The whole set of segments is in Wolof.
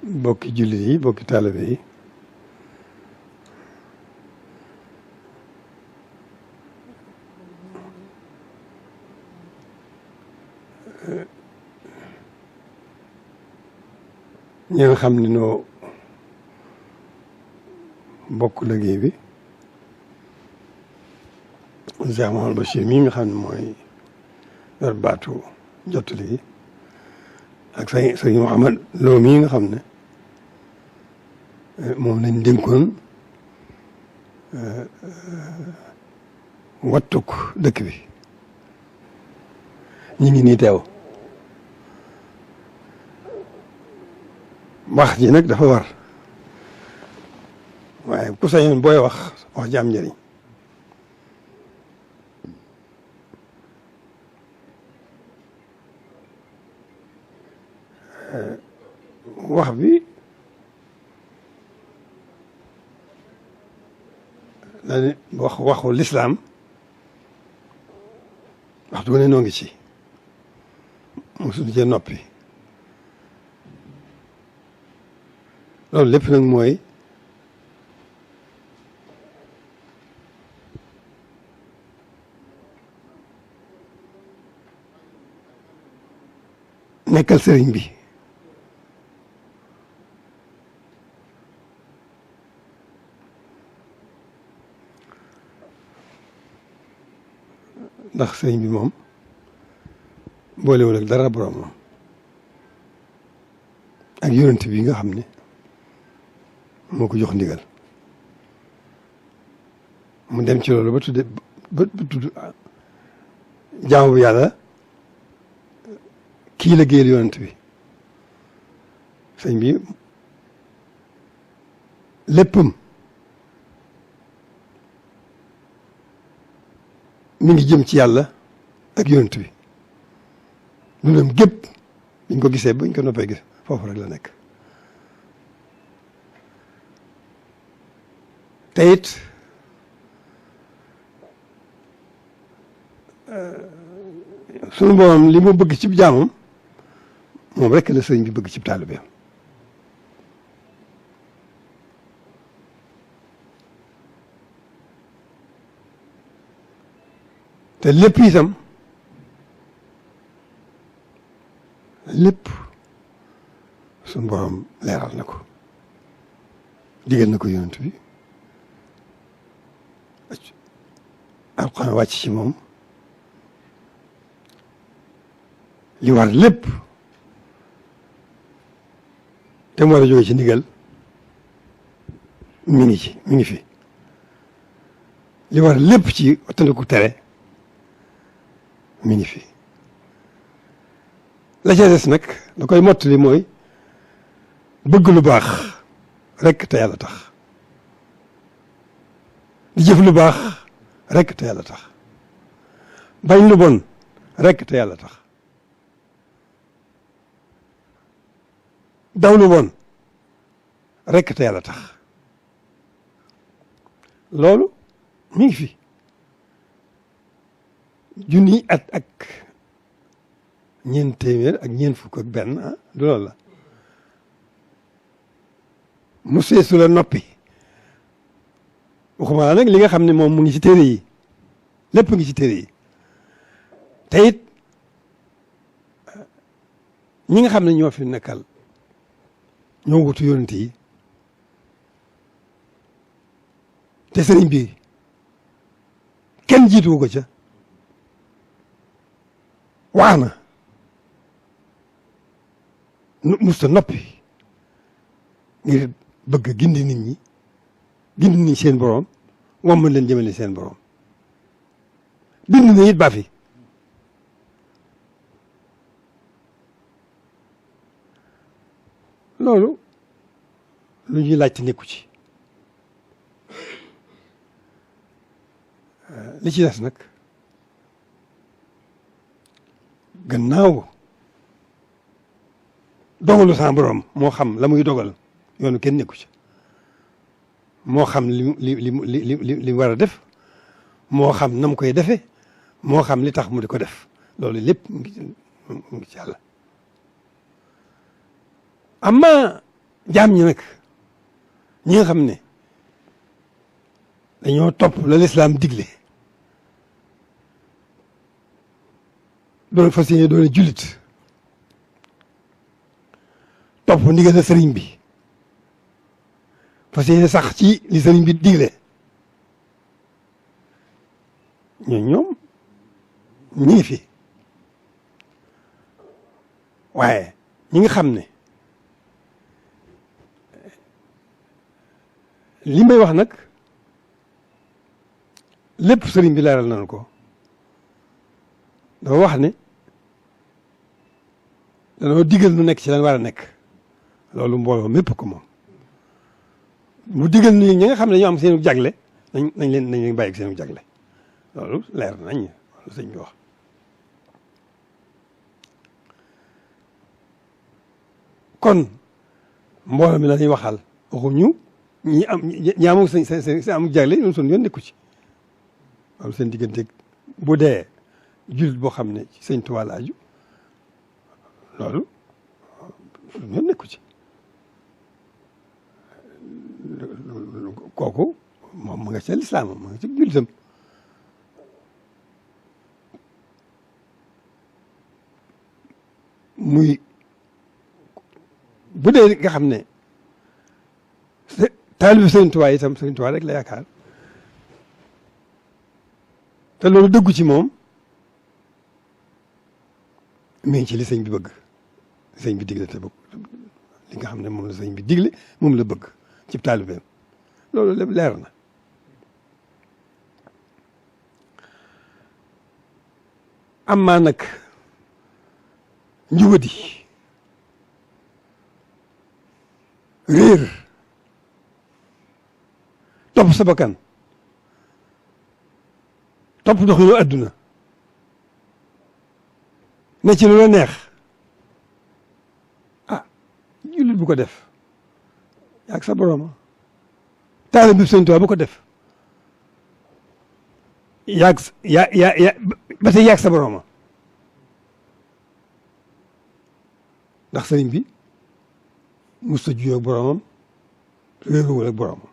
bokki jullit yi bokki taalibe yi ñi nga xam ne noo bokk liggéey bi Cheikh Mouhamadou Bachir mii nga xam ne mooy yor baatu jottali gi ak sëñ Mouhamad Lo mii nga xam ne moom lañ dénkoon wattuk dëkk bi ñu ngi nii teew wax ji nag dafa war waaye ku sañoon booy wax ji am njëriñ wax bi dañu waxu lislaam waxtu bu ne noo ngi ci mosuñu cee noppi loolu lépp nag mooy nekkal sëriñ bi ndax sëriñ bi moom boolewul ak dara borom ak yonent bi nga xam ne moo ko jox ndigal mu dem ci loolu ba tudd jaamu bu yàlla kii la géeyal yonent bi sëñ bi léppam mi ngi jëm ci yàlla ak yonent bi dundam gépp biñ ko gisee buñ ko noppee gis foofu rek la nekk te it sunu borom li mu bëgg ci jaamam moom rek la sëriñ bi bëgg ci taalibeem te lépp itam lépp sunu borom leeral na ko digal na ko yonent bi alxuraan wàcc ci moom li war lépp te mu war a jóge ci ndigal mi ngi fi li war lépp ci wattandiku tere mi ngi fi la ca des nag da koy mottali mooy bëgg lu baax rek te yàlla tax di jëf lu baax rek te yàlla tax bañ lu bon rek te yàlla tax daw lu bon rek te yàlla tax loolu mi ngi fi junni at ak ñeent téeméer ak ñeent fukk ak benn du loolu la mu seesu la noppi waxuma nag li nga xam ne moom mu ngi ci téere yi lépp ngi ci téere yi te it ñi nga xam ne ñoo fi nekkal ñoo wutu yonent yi te sëriñ bi kenn jiituwu ko ca wax na musta noppi ngir bëgg gindi nit ñi seen borom wamma leen jëmale seen borom bind na it ba fi loolu lu ñuy laajte nekku ci li ci des nag gannaaw dogalu sa borom moo xam la muy dogal yoonu kenn nekku ci moo xam li war a def moo xam na mu koy defee moo xam li tax mu di ko def loolu lépp mu ngi ci yàlla amma jaam ñi nag ñi nga xam ne dañoo topp la lislaam digle doon fas yéene doon jullit topp ndigal sëriñ bi fas yéene sax ci li sëriñ bi digle ñoom ñi ngi fi waaye ñi nga xam ne li may wax nag lépp sëriñ bi leeral nañu ko dafa wax ne danoo digal nu nekk ci lan war a nekk loolu mbooloo mépp ko moom mu digal nu ñi nga xam ne ñoo am seenu jagle nañ leen bàyyi seenu jagle loolu leer nañ loolu sëñ bi wax kon mbooloo mi la ñuy waxal waxuñu ñi amul seen amul jagle ñun suñu yoon nekku ci loolu seen diggante bu dee jullit boo xam ne ci sëñ Tuubaa la aju loolu suñu yoon nekku ci kooku moom ma nga ca lislaam ma nga ci jullitam muy bu dee nga xam ne taalibu sëñ Tuubaa itam sëñ Tuubaa rek la yaakaar te loolu dëggu ci moom mi ngi ci li sëñ bi bëgg sëñ bi digle te bëgg li nga xam ne moom la sëñ bi digle moom la bëgg ci taalibeem loolu lépp leer na amaa nag njubadi réer topp sa bakkan topp doxinu adduna ne ci lu la neex ah jullit bu ko def yaag sa borom taalibe bi Sëñ Tuubaa bu ko def yaag ba tey yaag sa borom ndax sëriñ bi musta juyoo ak boromam réeruwul ak boromam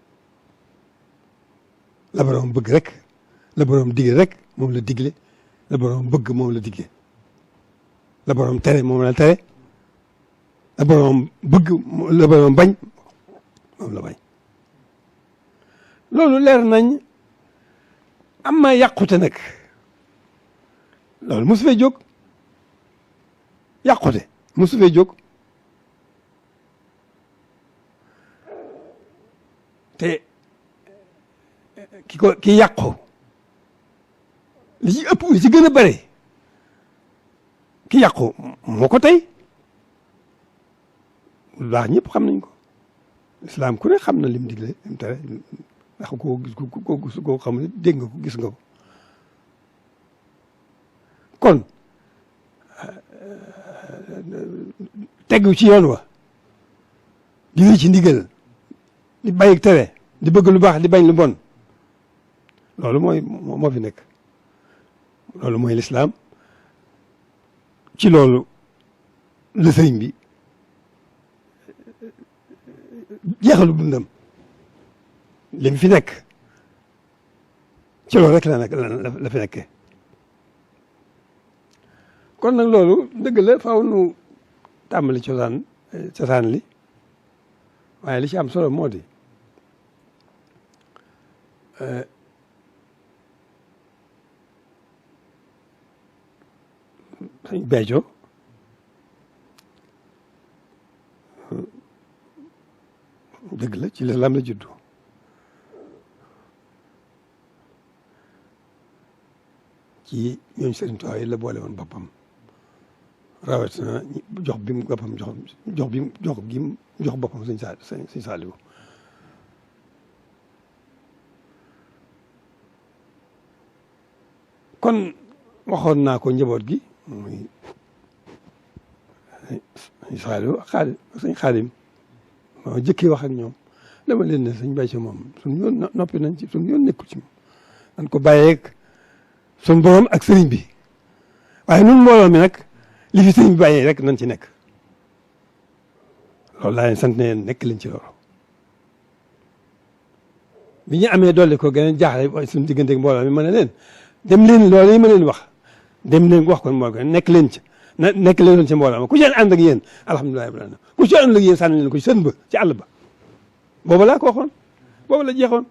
la borom bëgg rek la borom digle rek moom la digle la borom bëgg moom la digle la borom tere moom la tere la borom bëgg la borom bañ moom la bañ loolu leer nañ am ma yàqute nag loolu mosu fee jóg yàqute mosu fee jóg te ki yàqu li ci ëpp li ci gën a bare ki yàqu moo ko tey lu baax ñëpp xam nañ ko islam ku ne xam na lim digle lim tere ndax koo gis koo xam ne dégg nga ko gis nga ko kon tegu ci yoon wa di ci ndigal di bàyyi tere di bëgg lu baax di bañ lu bon loolu mooy moo fi nekk loolu mooy lislaam ci loolu la sëriñ bi jeexalu dundam li mu fi nekk ci loolu rek la fi nekkee kon nag loolu dëgg la faaw nu tàmbali cosaan li waaye li ci am solo moo di sëñ Béthio dëgg la ci lislaam la juddu ci ñooñu Sëriñ Tuubaa yi la boole woon boppam rawatina jox bi mu boppam jox boppam sëñ Saaliwu kon waxoon naa ko njaboot gi muy sëñ Saaliwu ak sëñ Xaadim moo jëkkee wax ak ñoom dama leen ne sëñ Béthio moom suñu yoon noppi nañ ci suñu yoon nekkul ci moom dañ ko bàyyeeg suñu borom ak sëriñ bi waaye nun mbooloo mi nag li fi sëriñ bi bàyyee rek nañ ci nekk loolu laa leen sant ne nekk leen ci loolu bi ñu amee dolli ko gën a jaaxle suñu diggante mbooloo mi ma ne leen dem leen loolu yi ma leen wax dem leen wax ko mbooloo nekk leen ci nekk leen ci mbooloo ma ku ci ànd ak yéen alhamdulilah rabbil alamin ku ci ànd ak yéen sànni leen ko ci sën ba ci àll ba boobu laa ko waxoon boobu la jeexoon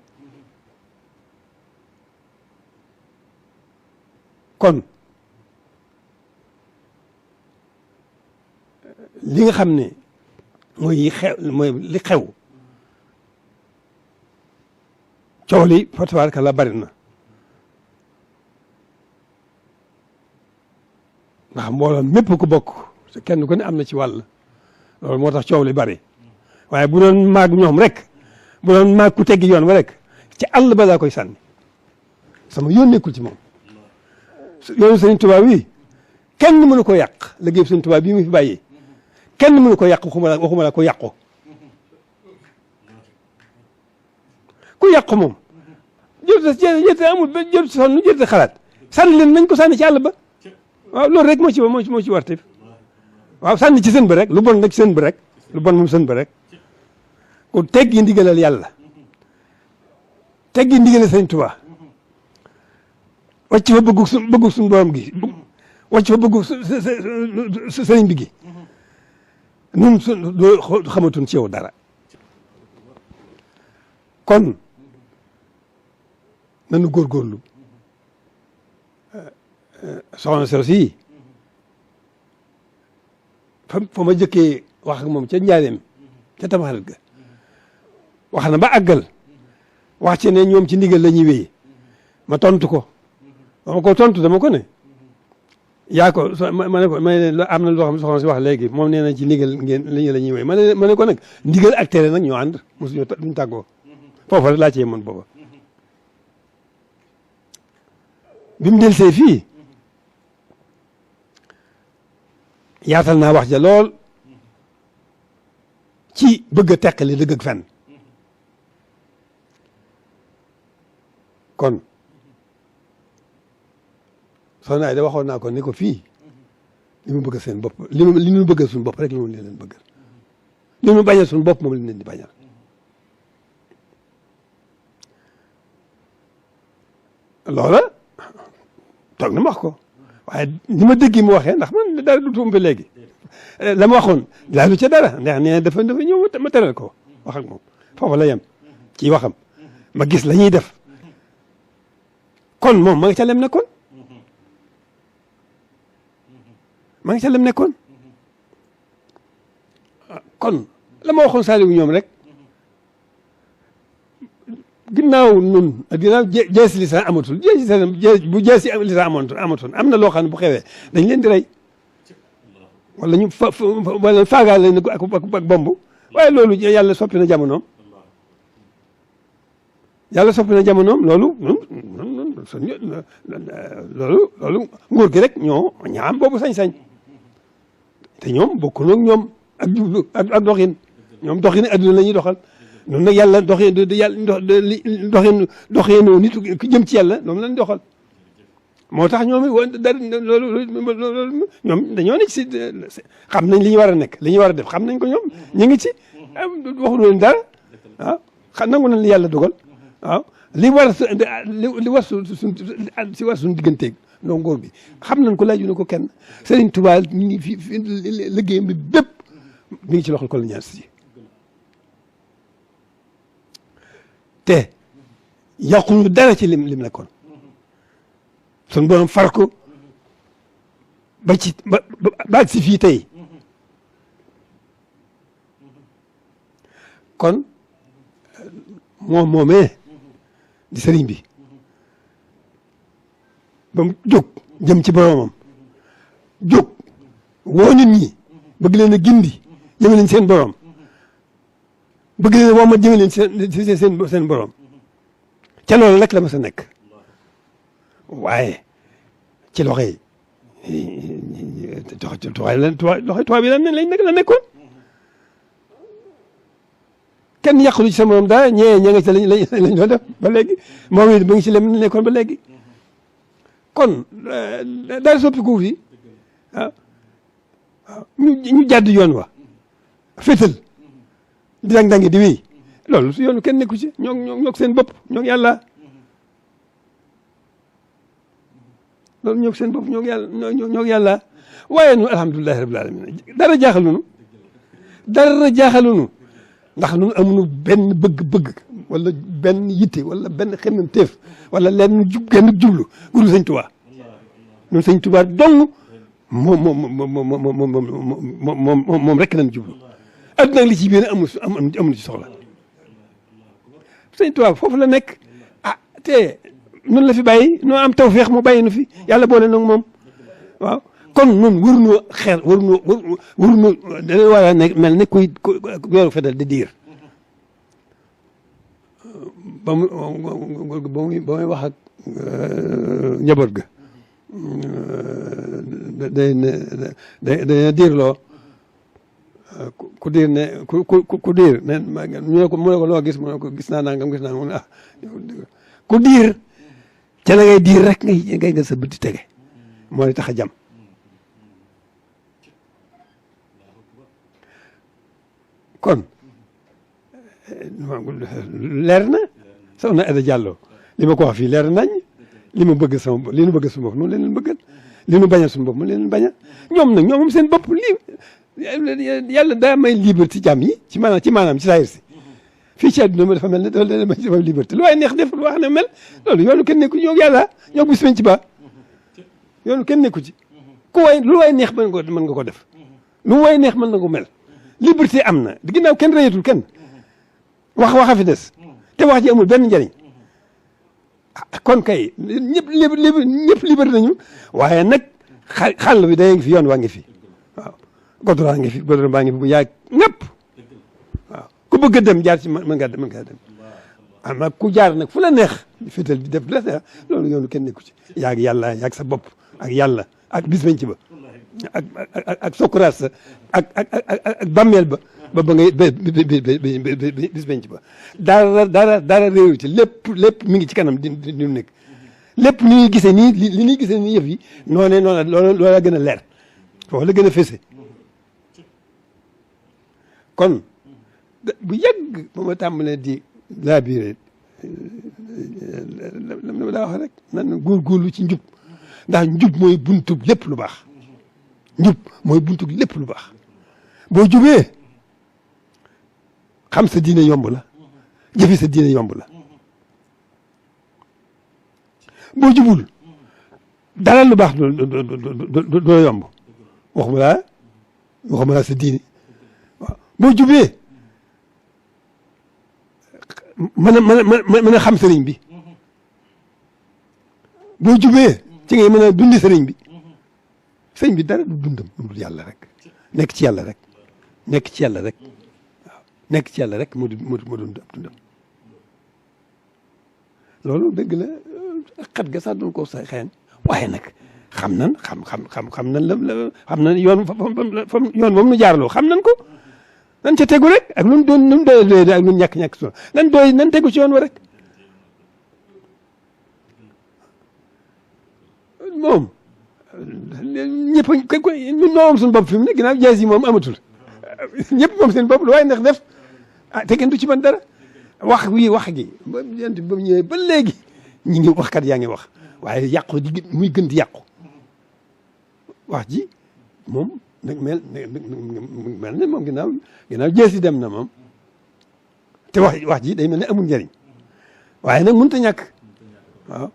kon li nga xam ne mooy li xew coow li fa tabaaraka la bari na ndax mbooloo mépp ko bokk kenn ku ne am na ci wàll loolu moo tax coow li bari waaye bu doon maag ñoom rek bu doon maag ku teggi yoon ba rek ci àll ba laa koy sànni sama yoon nekkul ci moom yoonu Sëriñ Tuubaa wi kenn mënu ko yàq liggéey Sëriñ Tuubaa bii mu fi bàyyi kenn mënu ko yàq waxuma la ko yàqu ku yàqu moom jërte amul ba jërte sonn jërte xalaat sànni leen nañ ko sànni ci àll ba waaw loolu rek moo ci wartif waaw sànni ci sën ba rek lu bon nag sën ba rek lu bon moom sën ba rek ku teggi ndigalal yàlla teggi ndigalal Sëriñ Tuubaa wàcc fa bëggu suñu borom gi wàcc fa bëggu sëriñ bi gi nun doo xamatuñ ci yow dara kon nanu góorgóorlu soxna si fa ma jëkkee wax ak moom ca njaareem ca Tamxarit ga wax na ba àggal wax ci ne ñoom ci ndigal la ñuy wéy ma tontu ko dama ko tontu dama ko ne yaa ko ma ne ko am na loo xam soxna si wax léegi moom nee na ci ndigal ngeen la ñuy wéy ma ne ko nag ndigal ak tere nag ñoo ànd mosuñu duñ tàggoo foofu rek laa ci yemoon booba bi mu del see fii yaatal naa wax ja lool ci bëgg a teqali dëgg ak fen kon soxna Ayda waxoon naa ko ni ko fii li mu bëgg seen bopp li ñu bëggal suñu bopp rek li mu leen bëggal li ñu bañal suñu bopp moom lañ leen di bañal loola toog na ma wax ko waaye ni ma dégg mu waxee ndax man dara du tumpe léegi la ma waxoon laalu ca dara ndax nee na dafa ñëw ma teral ko wax ak moom foofu la yem ci waxam ma gis la ñuy def kon moom ma nga ca lem nekkoon ma nga ca lem nekkoon kon la ma waxoon Saliou ñoom rek ginnaaw nun ginnaaw jeesi lisan amatul bu jeesi lisan amatoon am na loo xam ne bu xewee dañ leen di rey wala ñu wala faagaal leen ak bomb waaye loolu yàlla soppi na jamonoom loolu loolu nguur gi rek ñoo am boobu sañ-sañ te ñoom bokku noog ñoom ak doxin ñoom doxin adduna la ñuy doxal noonu nag yàlla doxinu nit ku jëm ci yàlla noonu lañ doxal moo tax ñoom loolu ñoom dañoo nekk si xam nañ li ñu war a nekk li ñu war a def xam nañ ko ñoom ñu ngi ci waxuñu leen dara waaw xam nangu nañ li yàlla dogal waaw li war suñu digganteeg ndoo ngóor bi xam nañ ko laaju na ko kenn Sëriñ Tuubaa ñu ngi fi liggéeyam bi bépp mi ngi ci loxol colonial si te yàquñu dara ci lim nekkoon sun borom far ko ba si fii tey kon moomee di sëriñ bi ba mu jóg jëm ci boromam jóg woo nit ñi bëgg leen a gindi jëme leen seen borom bëgg leen woo ma jëme leen seen borom ca loolu rek la ma sa nekk waaye ci loxo yi tubaab yi la nekkoon kenn yàqulu ci sa morom dara ña nga ci lañ doon def ba léegi moom it mu ngi ci lem nekkoon ba léegi kon daal soppiku fi waaw ñu jàdd yoon wa féetal di dang-dangi di wéy loolu su yoonu kenn nekku ci ñoo seen bopp ñoo yàlla loolu ñoo seen bopp ñoo yàlla ñoo yàlla waaye nu alhamdulilahi rabbil alamin dara jaaxalunu ndax nun amuñu benn bëgg-bëgg wala benn yitte wala benn xemmem teef wala leen genn jublu guru sëñ Tuubaa ñun sëñ Tuubaa dong moom rek lañ jublu adduna ak li ci biir amuñu ci soxla sëñ Tuubaa foofu la nekk te nun la fi bàyyi noo am tawfeex mu bàyyi nu fi yàlla boole nag moom waaw kon nun waruñoo waruñoo dañoo war a nekk mel ne kuy yoru fetal di diir ba muy wax ak njaboot ga day diirloo ku diir ne ku diir ne mu ne ko loo gis mu ne ko gis naa nangam gis naa mu ne ku diir ca la ngay diir rek ngay nga sa bët di tege moo di tax a jam kon leer na soxna Aida Diallo li ma ko wax fii leer nañ li mu bëgg sama li nu bëgg suñu bopp noonu leen bëggal li nu bañal suñu bopp mu leen bañal ñoom nag ñoom seen bopp lii yàlla daa may liberté jàmm yi ci maanaam ci saayir si fii ci àdduna ma dafa mel ne dafa may liberté lu waay neex def lu wax ne mel loolu yoonu kenn nekku ñoo yàlla ñoo bis ci ba yoonu kenn nekku ci ku waay lu waay neex mën nga ko def lu waay neex mën na ko mel liberté am na ginnaaw kenn reyatul kenn waxa fi des te wax ji amul benn njëriñ kon kay ñëpp liberté nañu waaye nag xàll bi day ngi fi yoon waa ngi fi waaw goudron ngi fi goudron baa ngi fi bu yàgg ñëpp waaw ku bëgg a dem jaar ci mën ngaa dem ama ku jaar nag fu la neex féetal di def la neex loolu yoonu kenn nekku ci yaag yàlla yaag sa bopp ak yàlla ak bis bañ ci ba ak sokuraat sa ak bàmmeel ba ngay bis bañ ci ba dara réew ci lépp mi ngi ci kanam di nekk lépp ni ñuy gisee nii li ñuy gisee nii yëf yi noonu loola gën a leer foofu la gën a fese kon bu yàgg ba ma tàmbalee di laabiré la daa wax rek nan góorgóorlu ci njub ndax njub mooy buntub lépp lu baax njub mooy buntub lépp lu baax boo jubee xam sa diine yomb la jëfi sa diine yomb la boo jubul dara lu baax doo yomb waxuma laa sa diine waaw boo jubee mën a xam sëriñ bi boo jubee ci ngay mën a dundi sëriñ bi sëriñ bi dara du dundam dundul yàlla rek nekk ci yàlla rek nekk ci yàlla rek waaw nekk ci yàlla rek moo dund ab dundam loolu dëgg la xat ga sax doon ko sa xëyan waaye nag xam nan xam nan la xam nan yoon yoon moom nu jaarloo xam nan ko nan ca tegu rek ak lu mu doon nu mu doy ak lu mu ñàkk so nan tegu ci yoon wa rek moom ñëpp ñun ñoo am suñu bopp fi mu ne ginnaaw jaas yi moom amatul ñëpp moom seen bopp lu waaye ndax def te kenn du ci mën dara wax gi ba mu ñëwee ba léegi ñi ngi waxkat yaa ngi wax waaye yàqu di muy gën di yàqu wax ji moom nag mel ne moom ginnaaw jeesi dem na moom te wax ji day mel ne amul njëriñ waaye nag mënut a ñàkk waaw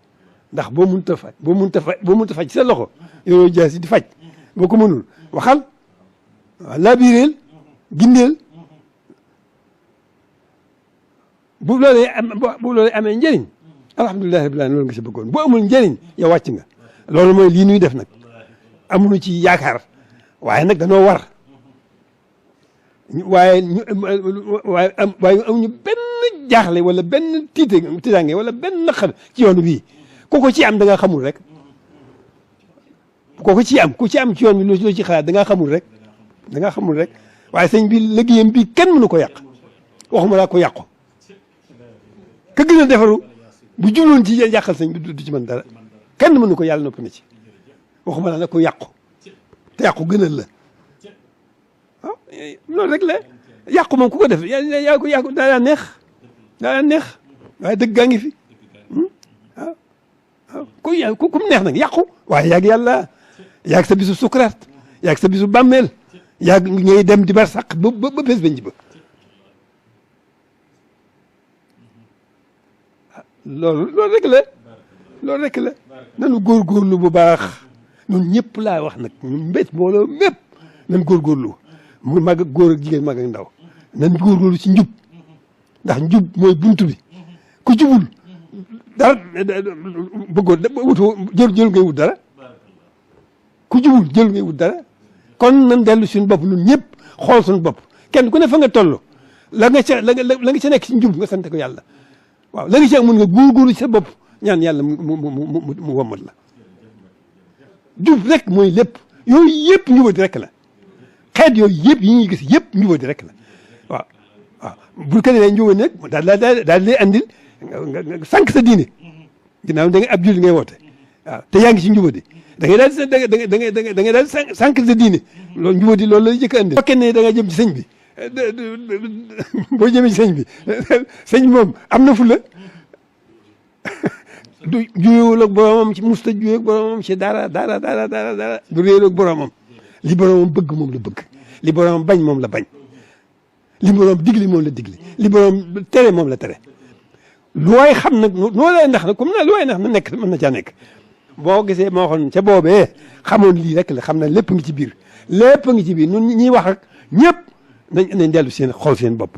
ndax boo mënut a faj sa loxo yoroo jeesi di faj boo ko mënul waxal waaw laabireel gindeel bu loolee amee njëriñ alhamdulilah rabbil alamin loolu nga si bëggoon boo amul njëriñ yow wàcc nga loolu mooy lii nuy def nag amuñu ci yaakaar waaye nag danoo war waaye amuñu benn jaaxle wala benn tiitaange wala benn naqar ci yoon bii ku ko ci am da nga xamul rek ku ci am ci yoon bi loo ci xalaat da nga xamul rek waaye sëñ bi liggéeyam bi kenn mënu ko yàq waxuma laa ko yàqu ka gën a defaru bu jubloon ci yàqal sëñ bi du ci mën dara kenn mënu ko yàlla noppi na ci waxuma laa nag ko yàqu te yàqu gënal la waaw loolu rek la yàqu moom ku ko def yaa ko daa neex waaye dëgg gaa ngi fi waaw waaw ku mu neex nag yàqu waaye yaag yàlla yaag sa bisu sukuraat yaag sa bisu bàmmeel yaag ngay dem di bar saq ba bés bañ ji ba loolu rek la nanu góorgóorlu bu baax ñun ñëpp laa wax nag ñun mbét mbooloo mépp nan góorgóorlu mu mag ak góor ak jigéen mag ak ndaw nan góorgóorlu ci njub ndax njub mooy buntu bi ku jubul dara jël ngay wut dara ku jubul jël ngay wut dara kon nan dellu suñu bopp ñun ñëpp xool suñu bopp kenn ku ne fa nga toll la nga ca nekk ci njub nga sant ko yàlla waaw la nga ci mun nga góorgóorlu ci sa bopp ñaan yàlla mu wommat la jub rek mooy lépp yooyu yëpp njubadi rek la xeet yooyu yëpp yi ñuy gis yëpp njubadi rek la waaw waaw bu ko defee njubadi nag daal lay andil nga sànq sa diine ginnaaw da nga ab julli ngay woote waaw te yaa ngi ci njubadi da ngay daal da ngay daal sànq sa diine loolu njubadi loolu la jëkk andil fekkee ne da nga jëm ci sëñ bi boo jëmee ci sëñ bi sëñ moom am na fu la du juyewul ak boromam ci musta juyee ak boromam ci dara du réer ak boromam li boromam bëgg moom la bëgg li boromam bañ moom la bañ li boromam digli moom la digli li boromam tere moom la tere lu waay xam nag noo lay ndax nag comme na lu waay ndax na nekk mën na caa nekk boo gisee moo xoon ca boobee xamoon lii rek la xam na lépp ngi ci biir lépp ngi ci biir ñun ñuy wax ak ñëpp nañ dellu seen xool seen bopp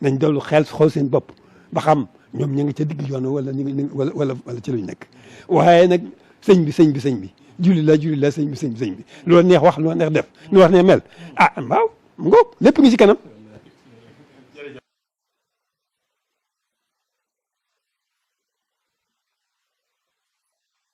nañ dellu xel xool seen bopp ba xam ñoom ñu ngi ca digg yoon wala ñu ngi wala ci luñ nekk waaye nag sëñ bi julli la sëñ bi loolu neex wax loolu neex def lu wax ne mel ah waaw mu ngoog lépp ngi ci kanam